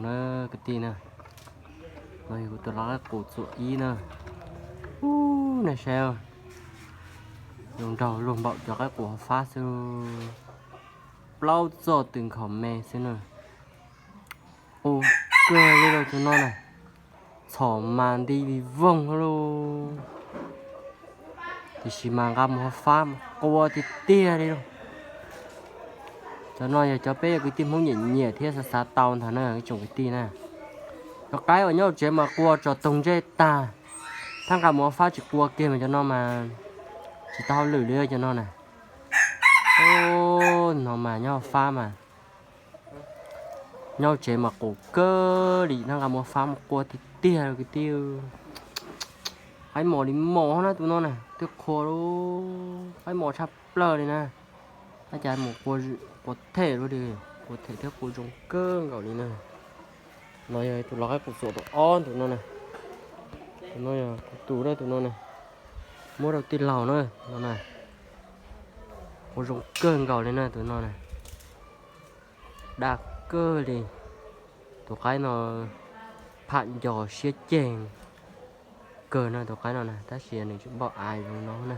Na kwv tij na, no yog kuv tus lau qaib qus txuam ib na. Ub, nej saib, zoo nraug luag npaum cov qaib qus hauv fab xwb, plaub txoj tw nkhaus me xwb na. Qus kawg li lauj tus no na, txhom mas nti vij voog lauj. Tiam sis mas nqa mus hauv fab mas qua tiag tiag li lauj. Cov no yog cov peb yog kwv tij Hmoob nyiam nyiam thiab xav xav tau ntag na ib tsoom kwv tij na. Cov qaib uas nyob hauv tsev mas qua tso toog ntsej tag, thab nqa mus hauv fab tsis qua kiag mas cov no mas tsis tau hauj lwm li cov no na. No mas nyob hauv fab mas, nyob hauv tsev mas qus kawg li, thab nqa mus hauv fab mas qua tiag tiag kwv tij. Qaib mos li mos na tus no na, twb qhuav lub qaib mos tshaj plaws li na. Ab cas mus qua them lawm, qua them thiab qua zoo kawg nkaus li na. No yog tus lau qaib qus txuam tus ob tus no na. Tus no yog kuv tus na tus no na, muab rau tij laug na no na. Qua zoo kawg nkaus li na tus no na. Daj kawg li. Tus qaib no pham nco siab ceg kawg no tus qaib no na, tab sis nws tsis npau av zoo no na.